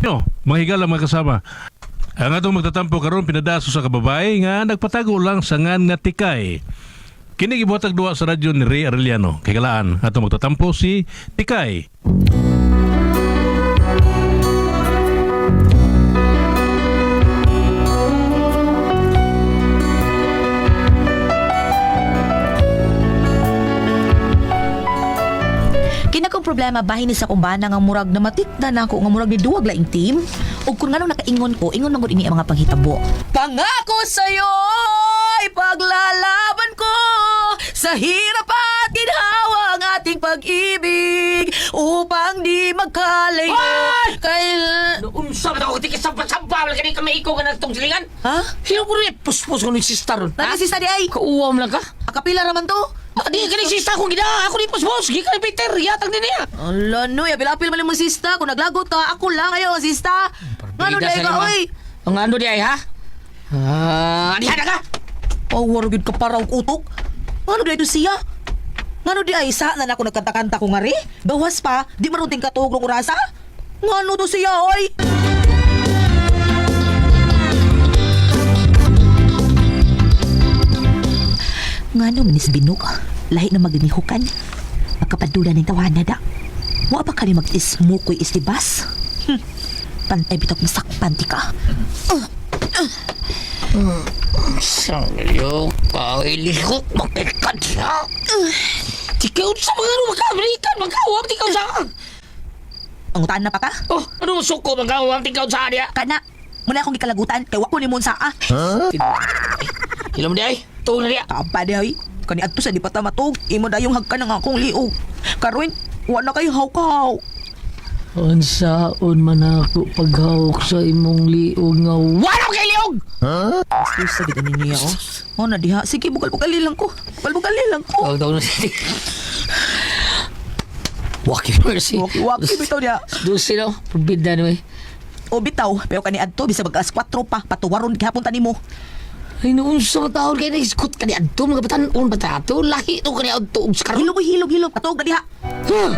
Yo, mga higala mga kasama. Ang atong magtatampo karon pinadaso sa kababae nga nagpatago lang sa ngan nga Tikay. Kini gibuhatag duwa sa radyo ni Ray Arellano. Kay kalaan atong magtatampo si Tikay. Kina kong problema bahin ni sa kumbana nga murag na matikda na ako nga murag ni duwag laing team. Ug kun nganong nakaingon ko, ingon man gud ini ang mga panghitabo. Pangako sa'yo, ipaglalaban ko sa hirap at ginhawa ang ating pag-ibig upang di magkalayo. Kay... Unsa ba ako tikis sampa-sampa wala kani kami iko ka tong silingan? Ha? Sino ko rin puspos ko ni sister ron? Nani si Sadi ay? Kauwam lang ka? Akapila raman to. Di ka ni sister kung gina ako ni puspos gikan ni Peter yatag ni niya. Ala no, apil-apil man mo sista. Kung naglagot ka, ako lang ayo sista. Ngano Bida dai sa ka lima. oy? Ang ano di ay ha? Ah, diha na ka. Power gyud ka para og utok. Ngano di to siya? Ngano di ay sa na nako nagkanta-kanta ko ngari? Gawas pa, di marunting katuog ng orasa? Ngano to siya oy? Ngano man is binok? Lahi na maginihukan. Magkapadula ng tawanan da. Wa pa kani mag-ismokoy istibas? Pantay bitok masakpan ti ka. Sangyo ka ilihok makikat siya. Tikaw sa mga ano makabrikan magkawam tikaw sa. Ang utaan na pa ka? Oh, ano suko magkawam tikaw sa niya? Kana, muna akong gikalagutan kay wa ko ni sa ah. Hilom di ay, tuong na diya. Tapa di ay. Kani adto sa di pa ta matug, imo dayong hagkan ang akong liog. Karon, wa na kay haw-kaw. Unsaon man ako paghawak sa imong liog nga wala kay liog. Excuse sa gid ani niya oh. Oh na diha. Sige, bugal-bugali lang ko. Bugal-bugali lang ko. Tawag daw na siya. Waki mercy. Waki waki bitaw diha. Dusi no, forbid na no eh. O bitaw, pero kani adto bisag mag alas 4 pa patuwaron gihapon ta nimo. Ay noon sa taon kay naiskot ka ni adto mga batan-on ba ta ato lahi to ka ni adto og sa karon. Hilom hilom hilom patog na diha. Huh?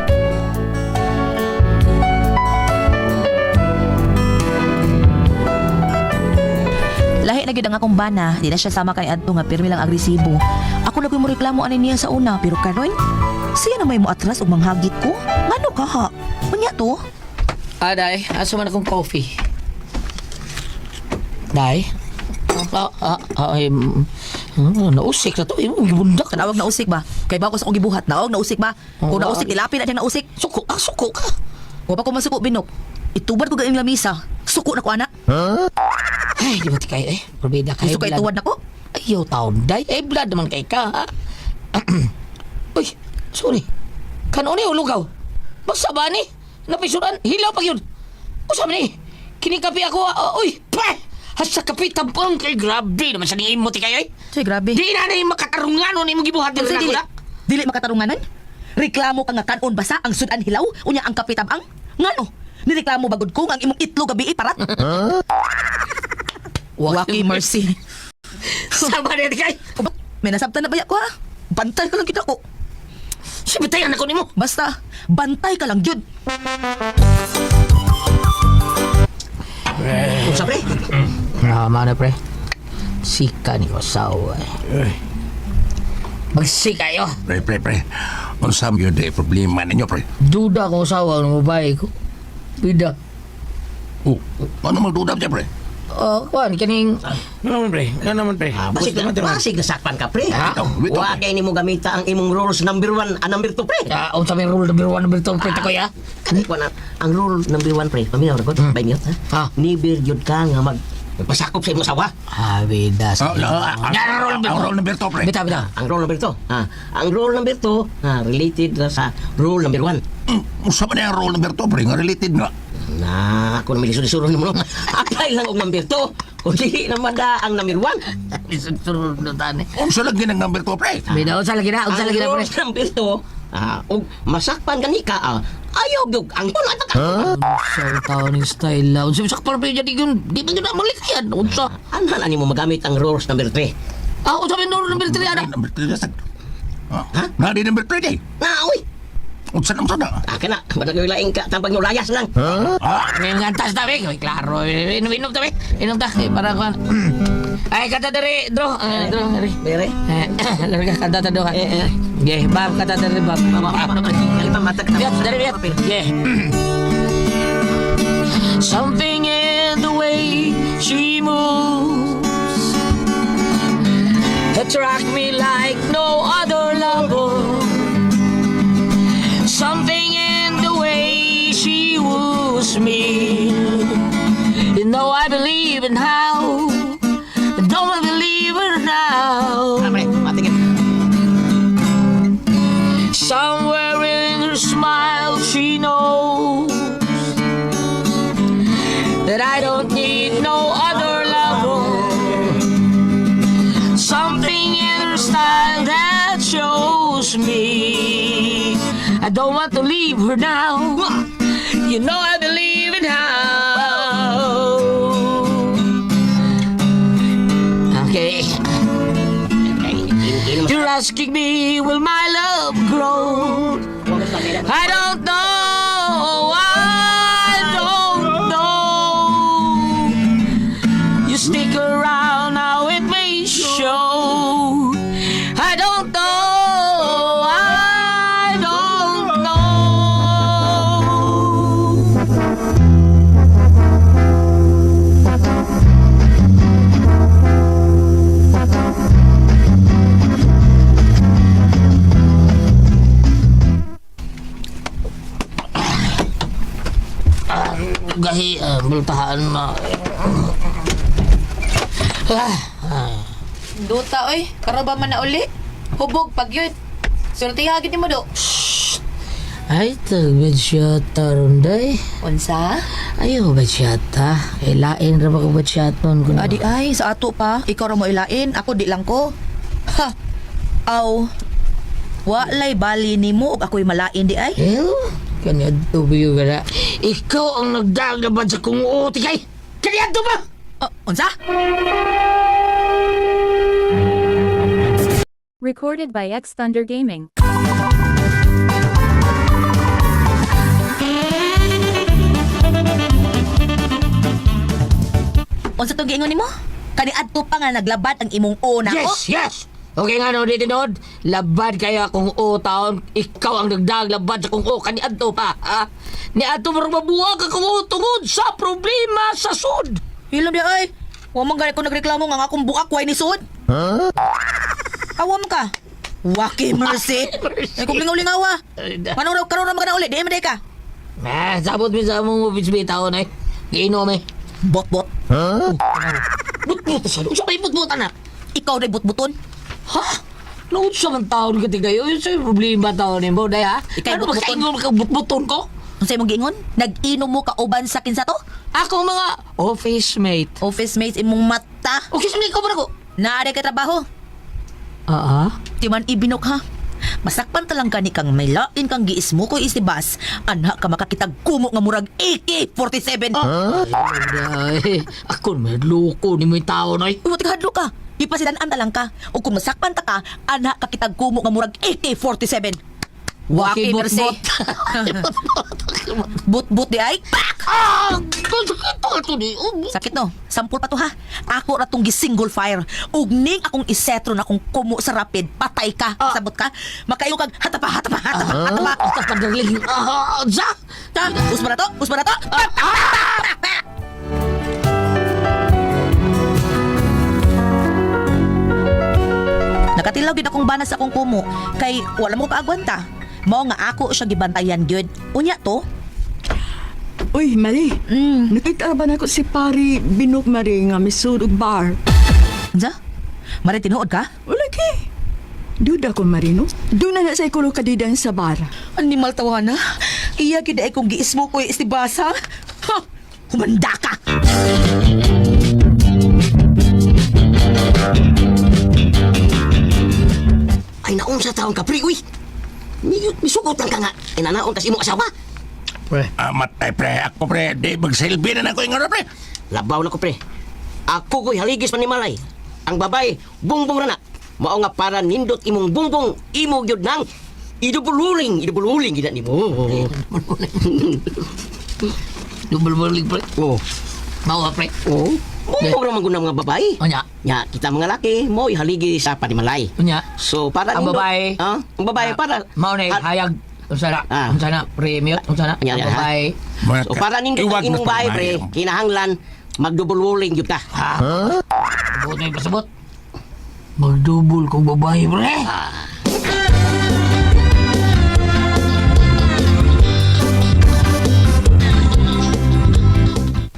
Lahi na gyud ang akong bana, di na siya sama kay adto nga pirmi lang agresibo. Ako na ko'y mo reklamo ani niya sa una, pero karon siya na may mo atras og manghagit ko. Ngano ka ha? Unya to? Ah, day, asa man akong coffee? Day? Ah, ah, ah, ay, nausik na to. Ay, gibundak. Tanawag na usik ba? Kay ba ko sa akong gibuhat, naog na usik ba? Kung Oo. nausik, ilapin na diyang nausik. Suko, ah, suko ka. Wa pa ko masuko binok. Itubad ko gaing lamisa. Suko na ko ana. Ay, di ba ti kayo eh? Probida kayo. Gusto ka ituwad na ko? Ayaw taon, day. Eh, blood naman kay ka, ha? Uy, sorry. Kanon ni ulugaw. Basta ba ni? Napisuran, hilaw pa yun. Usap ni? Kinikapi ako, ah, uy, pa! Hasa kapi tampong kay grabe naman sa niimo ti kayo eh. Tuy, grabe. Di na na yung makatarungan o ni mong gibuhat Unsa din na dili? ako na. Dili makatarunganan? Reklamo ka nga kanon basa ang sudan hilaw, unya ang kape tabang? Ngano? Nireklamo bagod ko nga ang imong itlog gabi parat. Waki mercy. Sama na kay. May nasabtan na baya ko ha? Bantay ka lang kita ko. Sibitayan ako nimo. Basta, bantay ka lang jud. Unsa pre? Ah, mana pre. Sika ni ko asawa eh. Magsika yo. Pre, pre, pre. Unsa man yun eh, problema ninyo, pre? Duda ko asawa ng babae ko. Bida. Oh, ano magduda siya, pre? Oh, kuan kaning Ano naman, pre? Ano naman, pre? Basig na, basig nasakpan ka, pre. Ha? Bitaw, bitaw, Wa pre. kay nimo gamita ang imong rules number 1 and number 2, pre. ah, unsa may rule number 1 number 2 pre ko ya. Kani ko na ang rule number 1, pre. Paminaw ra ko, by mute, ha? Ha? Never gyud ka nga mag magpasakop sa imong asawa. Ah, bida. Ah, ah, ah, Yan ang rule number Ang rule number 2, pre. Bita, bita. Ang rule number 2, ha? Ang rule number 2, ha, related na sa rule number 1. Unsa man ang rule number 2, pre? Nga related nga. Na, ako na may lisod-lisod nimo no. Apply lang og number 2. Kung dili naman da ang number 1. Lisod na tani. Unsa lagi ng number 2, pre? Bida, unsa lagi na, unsa Ang lagi na pre. rule number 2, ah, og masakpan gani ka, ah, ayaw gyud ang puno at Unsa ang taon ni style la. Unsa sakpan pre di yun. Di ba yun na malikayan? Unsa? Anhan ani mo magamit ang rules number 3. Ah, unsa may rule number 3 ana? Number 3 na sa... Ha? Na di number 3 di. Na, oy. Unsa na unsa na? Ah, kana, wala laing ka tampag nyo layas lang. Ah, May ngantas ta, be. Oy, klaro. Inom, inom ta, be. Inom ta. Eh, para kuan. Ay, kanta diri, Dro. Eh, Dro, diri. Bere. Eh, larga kanta ta do ka. Eh, eh. Ge, bab kanta diri bab. Bab, bab. Kalipa mata ka. Biat, diri biat. Ge. Something in the way she moves attract me like no other lover. Something in the way she woos me. You know I believe in how. Don't I believe her now? Ah, pre, matigit. Somewhere in her smile, she knows that I don't need no other lover. Something in her style that shows me I don't want to leave her now. You know I believe in how. Okay. You're asking me, will my love grow? I don't know. I don't know. You stick around, now it may show. I don't know. I don't know. Gahi, bultahan na. Ah, Duta oy, karon ba man na uli? Hubog pag yun. Sulti hagit nimo do. Ay, tag-bachata ron, day. Unsa? Ayaw, bachata. Ilain ra ba ko bachata nun? Adi ay, sa ato pa, ikaw ra mo ilain, ako di lang ko. Ha. Aw. Walay bali nimo ug ako'y malain di ay. Ew, kaniadto ba yun ka Ikaw ang nagdagaban sa kung uti kay. Kaniadto ba? Oh, unsa? Recorded by X Thunder Gaming. Unsa tong giingon nimo? Kaniadto pa nga naglabad ang imong o na Yes, yes! Okay nga no, dito nood. Labad kayo akong o taon. Ikaw ang nagdaglabad sa kung o. Kaniadto pa, ha? Niadto mo mabuwag akong o tungod sa problema sa sud. Hilom di ay. Wa man gani ko nagreklamo nga ang akong buak way ni sud. Huh? Awa man ka. Waki mercy. Ay kung lingaw-lingaw ah. Manong raw karon ra man ka na uli, di man day ka. Eh, sabot mi sa among office mate taon eh. Giinom eh. Bot-bot. Butbut sa Unsa may butbut anak? Ikaw ray butbuton. Ha? Naunsa man taon ka tigayo? Yun sa'yo problema taon ni mo, day ha? Ika'y Ano butbuton. magkaingon ka butbuton ko? Unsa imong giingon? Nag-inom mo kauban sa kinsa to? Ako mga office mate. Office mates imong mata. Office mate ko ba ko? Naa kay trabaho. Ah, Di man ibinok ha. Masakpan talang kani kang may lain kang giismo ko isibas. Anha ka makakitag kumo nga murag AK-47. ah. Ay, ako may loko ni mo yung tao na eh. Uy, ka hadlo ka. Ipasidan-an talang ka. O kung masakpan ta ka, anha ka kitag kumo nga murag AK-47. Waki mercy. But-but di ay. Pak! Ah! Ito, ito ni. Sakit no. Sampol pa to ha. Ako ra tong gisingle fire. Ug ning akong isetro na akong kumo sa rapid, patay ka. Sabot ka. Makayo kag hatapa hatapa hatapa hatapa. Ito padarling. Ah, za! Ta, usba na to, usba na to. Pak! Pak! Pak! Pak! Nakatilaw gid akong bana sa akong kumo kay wala mo kaagwanta. Mao nga ako siya gibantayan gyud. Unya to. Uy, Mari. Nakita ba na ko si pari Binok Mari nga misud og bar? Unsa? Mari tinuod ka? Wala kay. Duda ko Mari no. Doon na na sa ikulo kadidan sa bar. Animal tawana. Iya gid ay kong giismo ko istibasa. Ha! Humanda ka. Ay, naunsa taon ka, pre, uy. Misugot lang ka nga. Inanaon tas imong asawa. Pre. Ah, matay pre, ako pre, di magsilbi na nako ingon pre. Labaw na ko, pre. Ako ko'y haligis man ni Malay. Ang babae, bungbong ra na. Mao nga para nindot imong bungbong, imo gyud nang Idubululing, idubululing gina nimo. Double rolling, pre. Oh. Mao pre. Oh. Mo ra man gud ang mga babae. Unya. Nya, kita mga laki mo ihaligi sa panimalay. Unya. So para Ang nindot- babae. Ah, ang babae para Mao na Ah, hayag. Unsa na? Ah. Unsa na? Premium? Unsa na? Unya, Ang ha? babae. So para nindot ang Iwag na imong babae pre, pagmayo. kinahanglan magdouble rolling gyud ka. Ha? Buot na yung pasabot. Magdubol kong babae, pre.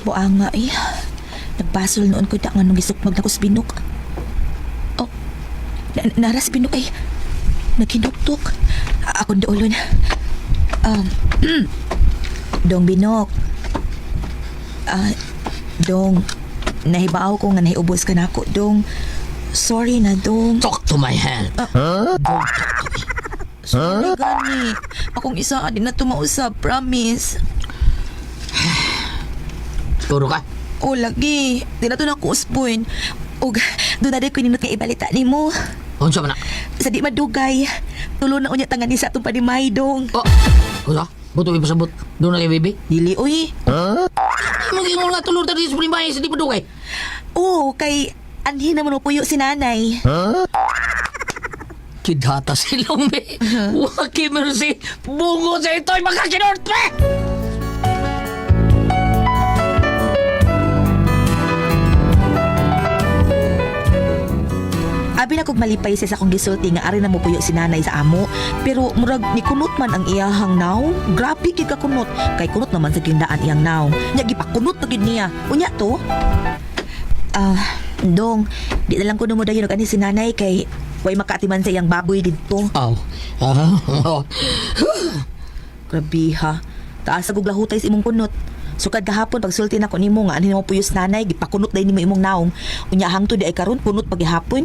Buang nga eh. Nagbasol noon ko ta nga nung gisukmag na ko sa Binok. Oh, nara si Binok ay naghinuktok. Akong daulon. Dong Binok. Ah, dong, nahibaaw ko nga nahiubos ka nako, dong. Sorry na, dong. Talk to my hand. Sorry gani. Akong isa di na tumausab, promise. Turo ka. O lagi, di na to na ko usbon. Ug doon na ko ninot nga ibalita nimo. Unsa man na? Sa di madugay, tulo na unya tangan ni sa atong panimay dong. Oh. Unsa? Buto yung pasabot. Doon na kay baby. Dili uy. Ay, maging nga tulor ta dito sa primay sa di padugay. Oo, kay anhi naman mo puyo si nanay. Kidhata silong be. Waki mercy. Bungo sa ito'y makakinort pre. Abi na kog malipay siya sa akong gisulti nga ari na mo puyo si nanay sa amo, pero murag ni kunot man ang iyahang naw. Grabe gid ka kunot, kay kunot naman sa gindaan iyang naw. Nya gipakunot pa gid niya. Unya to. Ah, dong, di na lang ko mo dayon og ani si nanay kay way makaatiman sa iyang baboy didto. Oh. Ah. Oh. Grabe ha. Taas sa lahutay sa imong kunot. Sukad gahapon pagsulti nako nimo nga anhin mo puyos nanay gipakunot day nimo imong naong. Unya hangtod di ay karon kunot pagihapon.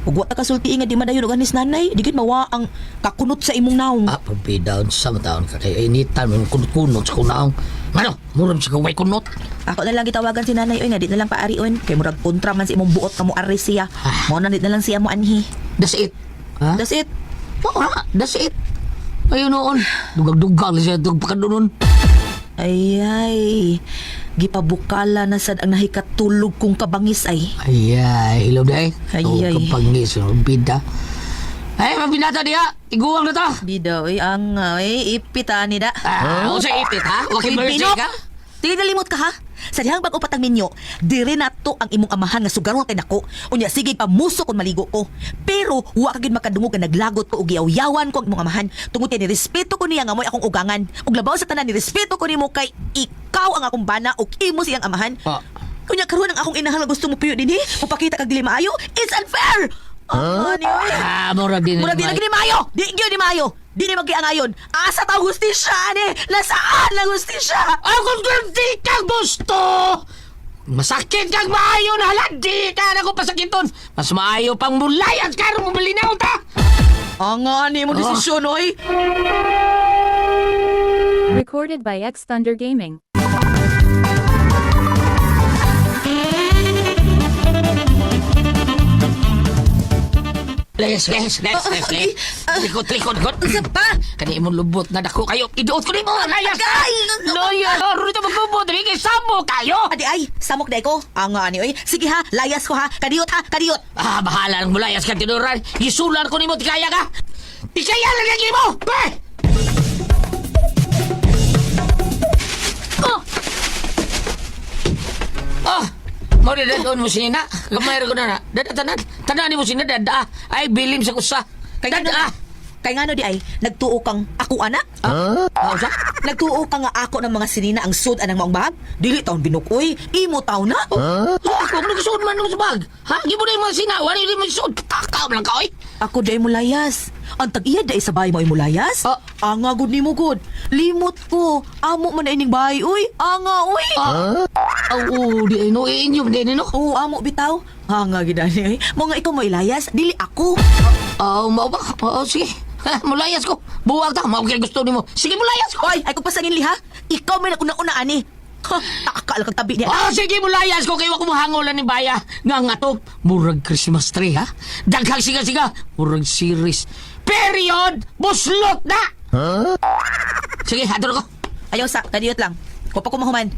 Ug wa ta kasulti nga di man dayon og anis nanay, di gid mawa ang kakunot sa imong naong. Ah, pagbidaon sa mataon ka kay initan mo kunot-kunot sa kunaong. Ngano? Murag sa kaway kunot. Ako na lang gitawagan si nanay oy nga di na lang paarion kay murag kontra man sa imong buot ka mo ari siya. Mao na di na lang siya mo anhi. That's it. Ha? That's it. Oo na, that's it. Ayun noon. Dugag-dugang siya dugpakadunon. Ay ay. Gipabukala na sad ang nahikatulog kong kabangis ay. Ay, ay, ilaw day. Ay, ay. Kapangis, bida. Ay, mabinata diha. Iguang na ta. Bida oy ang oy ipita ni da. Ah, huh? Unsa ipit ha? Wa kay Uy, mercy Binok! ka? Dili nalimot ka ha? Sa dihang bag-o patang minyo, dire na to ang imong amahan nga sugaron kay nako. Unya sige pamuso kon maligo ko. Pero wa ka gid makadungog nga naglagot ko og giyaw-yawan ko ang imong amahan tungod kay nirespeto ko niya nga mo'y akong ugangan. Ug labaw sa tanan nirespeto ko nimo kay ikaw ang akong bana ug imo siyang amahan. Ah. Unya karon ang akong inahan nga gusto mo puyo dinhi, mupakita kag dili maayo. It's unfair. Ah, ni oy. Ah, murag din. Murag di lagi ni Mayo! Di gyud ni Mayo! Di ni magiangayon! Asa ta ang hustisya ani? Nasaan ang hustisya? Ako di ka gusto! Masakit kag maayo na hala, di ka na ko pasakiton. Mas maayo pang mulayas karon mo malinaw ta. Ang ani mo desisyon oy. Recorded by X Thunder Gaming. Les, les, les, les, les. Likod, likod, likod. Unsa pa? Kani imong lubot na dako kayo. Iduot ko nimo, layas. Agay! Layas, ron ito maglubot. Dili kay samo kayo. Adi ay, samok day ko. Ang ani oy. Sige ha, layas ko ha. Kadiyot ha, kadiyot. Ah, bahala lang mulayas ka tinuran. Gisulan ko nimo tikaya ka. Tikaya lang lagi mo. Pe! Oh. Oh. Mo rin doon mo sinina. Gamay ra ko na na. Dada tanan. Tanan nimo sinina dada. Ay bilim sa kusa. Kay ngano, Dada. kay ngano di ay, nagtuo kang ako ana? Ah, usa? Nagtuo ka nga ako ng mga sinina ang sud anang maong bag? Dili taon binukoy, imo taon na. Oh. Ako ang nagsuod man ng bag. Ha? Gibo na yung mga sina. Wala yung mga suod. Takaw lang ka, oy. Ako day mo layas. Ang tag-iya day sa bahay mo ay mulayas. Ah. Anga gud nimo gud. Limot ko. Amo man na ining bahay uy. Anga uy. Ah. Oh, oh, di no inyo di no. Oo, amo bitaw. Anga gid ani ay. Mo nga ikaw mo ilayas, dili ako. Oh, mao ba? Oo, sige. Ha, mulayas ko. Buwag ta, mao kay gusto nimo. Sige, mulayas ko. Oy, ay ko pasangin liha. Ikaw may naguna-una ani. Ha, takakal kag tabi niya. Oh, sige, mulayas ko kay wa ko mohangolan ni Baya. Nga nga to, murag Christmas tree ha. Daghang siga-siga, murag series. Period! Buslot na! Sige, adto ko. Ayaw sa, kadiyot lang. Ko pa ko mahuman.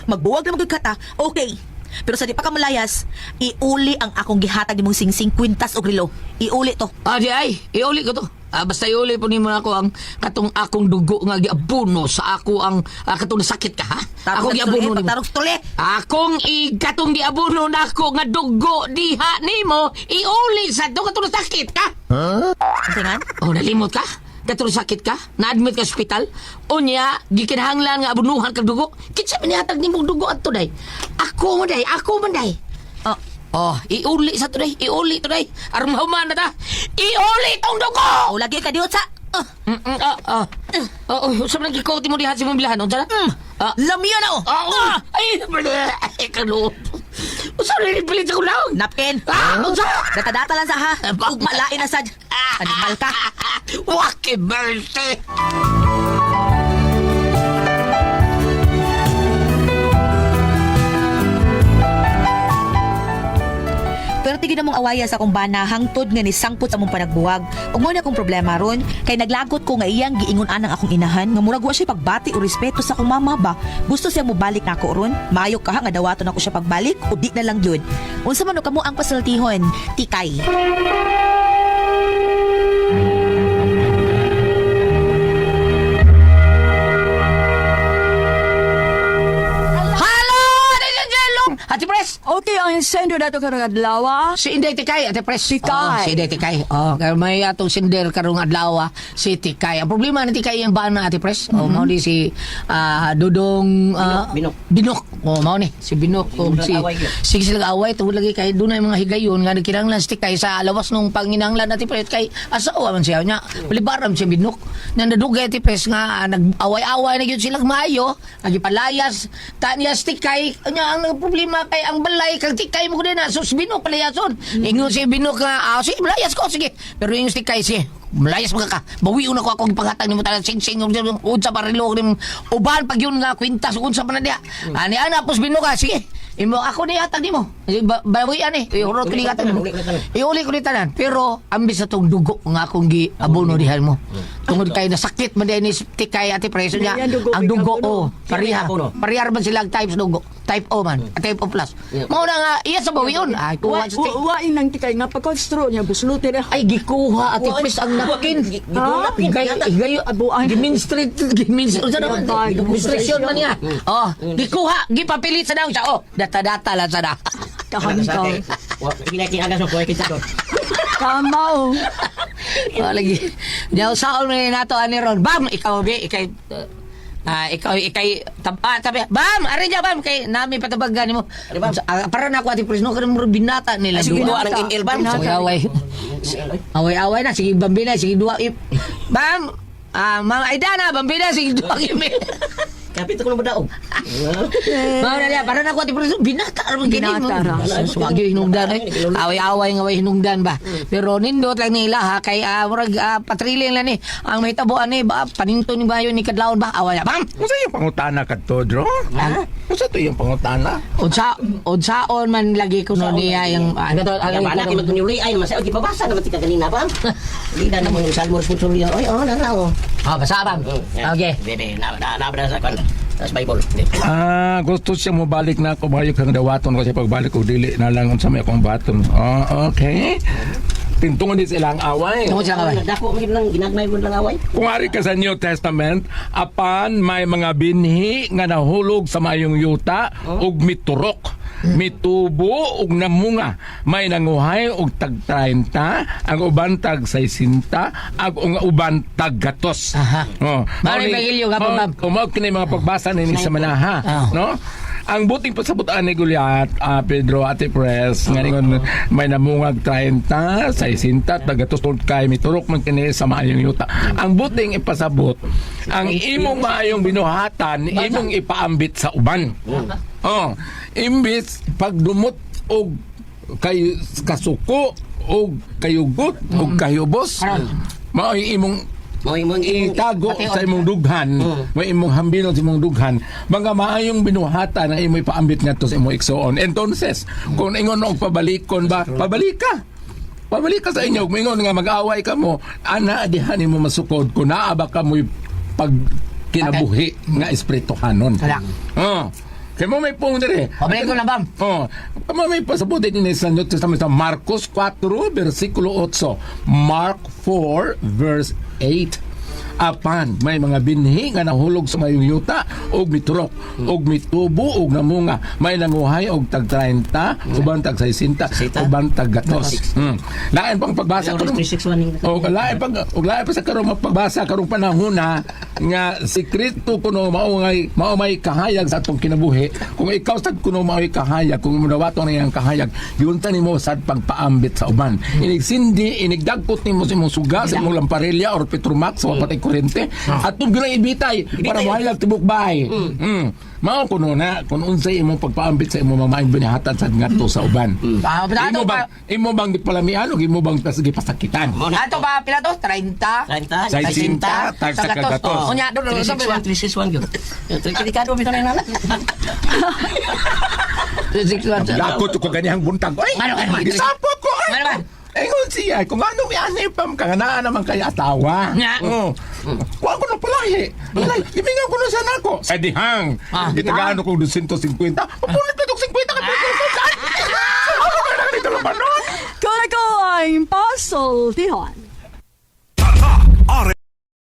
Magbuwag na magud ka ta. Okay. Pero sa di pa ka malayas, iuli ang akong gihatag nimong singsing kwintas og relo. Iuli to. Ah, di ay, iuli ko to. Ah, basta iuli po nimo ako ang katong akong dugo nga giabuno sa ako ang katong nasakit ka ha. Tarong Ako giabuno nimo. Tarong tuli. Akong ikatong giabuno nako nga dugo diha nimo iuli sa to katong nasakit ka. Ang Oh, nalimot ka? Katong sakit ka? Na-admit ka sa ospital? Unya, gikinahanglan nga abunuhan kag dugo. Kinsa man nihatag nimong dugo adto day? Ako man day, ako man day. Oh, Oh, iuli sa to day, iuli to day. Aron mahuman na ta. Iuli tong dugo! oh lagi ka diyot sa. Ah. Oh, oh, unsa man gikuot mo diha sa imong bilhan? Unsa na? Ah. Lamia na oh. Ah, oh. Ay, ay, kalo. Unsa man pilit sa kulawang? Napkin. Ah, unsa? Data-data lang sa ha. Ug malain na sad. Animal ka. Waki mercy. Pero tigil na mong awaya sa akong bana hangtod nga ni sangpot sa mong panagbuwag. Ug mao na akong problema ron kay naglagot ko nga iyang giingon anang akong inahan nga murag wa siya pagbati o respeto sa akong mama ba. Gusto siya mobalik nako ron. Maayo ka ha, nga dawaton ako siya pagbalik o di na lang yun. Unsa man o kamo ang pasultihon? Tikay. Hello, Jello. Ate Pres. Okay, ang sender dato karong adlaw. Ah. Si Inday Tikay, Ate Pres. Tikay. Oh, si Inday Tikay. Oh, kaya may atong sender karong adlaw, si Tikay. Ang problema ni Tikay ang bana, Ate Pres. Oh, mao ni si Dudong Binok. Binok. Oh, mao ni si Binok o Sige si away yun. sige sila away tungod lagi kay dunay mga higayon nga nagkinahanglan si Tikay sa lawas nung panginahanglan Ate Pres kay asawa man siya nya. Balibaram si Binok. Nya nadugay Ate Pres nga nag-away-away na gyud sila maayo, nagipalayas ta niya si Tikay nya ang problema kay ang balay kag Tikay mo kundi na sus Binok palayason. Ingon si Binok nga sige malayas ko sige. Pero ingon si Tikay sige malayas mga ka. Bawion ako akong paghatag nimo tanan sing-sing unsa pa relo nim uban pag yun nga kwintas unsa pa na diha. Ani ana pos Binok ka sige. Imo ako ni hatag nimo. Bawian eh. Ihurot ko ni hatag nimo. Uli ko tanan. Iuli ko ni tanan. Pero ambis sa tong dugo nga akong gi abono dihan mo. Tungod kay nasakit man diay ni Tikay ate preso niya. Yan, dugo, Ang dugo abono. oh, pareha. Abono. Pareha man sila ang types dugo. Type O man, type O plus. Yeah. Mao na nga iya sa bawion. Ay kuha Wa sa wa wa inang tikay nga pagkonstro niya busluti na. Ay gikuha ate Pres ang napkin. Ha? Higay Abuan. Giminstrate giminstrate unsa naman? Gabay. Ministration man niya. Oh, gikuha, gipapilit sa daong siya. Oh, data-data lang sana. Kahamkaw. Wa ginakingagas mo kuha kita doon. Kamaw. Oh, lagi. Diyaw saon man nato ani ron. Bam, ikaw bi, ikay ikaw ikay tabi. Bam, ari dya bam kay nami patabagan nimo. Bam? Para na ako ati Pres no kanang murag binata nila. Ay, sige, duwa. duwa ng ML, bam. Away away. Away-away na sige bambina sige duwa. Bam, Ma'am Aidana, bambina sige duwa email. Kapit ko na madaog. Mao na niya, para na ako ati Pres binata ra man gini. Binata ra. Wag yung hinungdan eh. Away-away nga way hinungdan ba. Pero nindot lang nila ha kay murag patriling lang ni. Ang mahitabo ani ba paninto ni bayo ni kadlawon ba away na. Bam. Unsa yung pangutana kadto, Dro? Unsa to yung pangutana? Unsa unsaon man lagi kuno niya yung ano to Ang bana kay magkunyuli ay naman sa gipabasa naman tika kanina bam. Lida na mo yung salmo responsorio. Oy, oh, nara oh. Ah, basa bam. Okay. Bebe, na na na sa kan. Sa Bible. Ah, gusto siya mo balik na ako bayo kang dawaton kasi pagbalik ko dili na lang unsa may akong baton. Ah, okay. Tintungon din silang away. Tungod sila kaway. Dako mo lang ginagmay mo lang away. Kung ari ka sa New Testament, apan may mga binhi nga nahulog sa maayong yuta ug miturok, mitubo ug namunga, may nanguhay og tag 30, ang uban tag 60, ang uban tag gatos. Aha. Oh. Mao ni Ebanghelyo, gapon, ma'am. Mao kini mga pagbasa nini sa manaha, Ah. no? Ang buting pasabutan ni Goliath, Pedro Ate Pres, nga ningon may namungag 30, 60, tagatos tungod kay miturok man kini sa maayong yuta. Ang buting ipasabot, ang imong maayong binuhatan, imong ipaambit sa uban. Oh, imbis pagdumot og kay kasuko og kayugot og kayubos, mao imong Mo imong itago sa imong dughan, may imong hambilon sa imong dughan, mga maayong binuhatan ang imong ipaambit ngadto sa imong igsoon. Entonces, kung ingon og pabalikon ba, pabalik ka. Pabalik ka sa inyo, mingon nga mag-away ka mo, ana diha nimo masukod kung naa ba ka mo'y pag kinabuhi nga espirituhanon. Wala. Oh. Kay mo may pong dire. Pabalik ko na, bam. Oh, kamo may pasabot din sa New Testament sa Marcos 4 versikulo 8. Mark 4 verse 8. Apan may mga binhi nga nahulog sa mayong yuta og miturok og mitubo og namunga, may nanguhay og tag 30, uban tag 60, uban tag gatos. Lain pang pagbasa Pero karon. 361 ning- Og lain pag og lain pa sa karong pagbasa karong panahon na nga si Kristo kuno mao ngay mao may kahayag sa atong kinabuhi. Kung ikaw sad kuno mao'y kahayag, kung mudawaton niyang kahayag, giunta nimo sad pagpaambit sa uban, inigsindi, inigdagkot nimo sa imong suga, sa imong lamparelya or Petromax sa patay kuryente, atong gyud ibitay para mohayag tibok bahay. Mao kuno na kung unsay imong pagpaambit sa imong mga maayong binihatan sad ngadto sa uban. Ah, Imo bang imo bang gipalamian o imo bang tas gipasakitan? Mo na. Ato ba pila to? 30. 30, 60, tag sa kagatos. Unya, doon, doon, doon, 361, 361 gyud. Delikado bitaw na nala. 361. Lakot ko ganihang buntag. Ay, Ano, ano, ano? gisapot ko. Ay, Ano ba? Ingon siya, kung ano may anay pam, kanganaan naman kay asawa. Nga. Oo. Kuha ko na palahi. Alay, gimingaw ko na siya nako. Sa dihang, gitagaan ko 250. Papunit pa itong 50 ka Ay, ano ka na ganito laman nun? Kung ako ay pasultihan.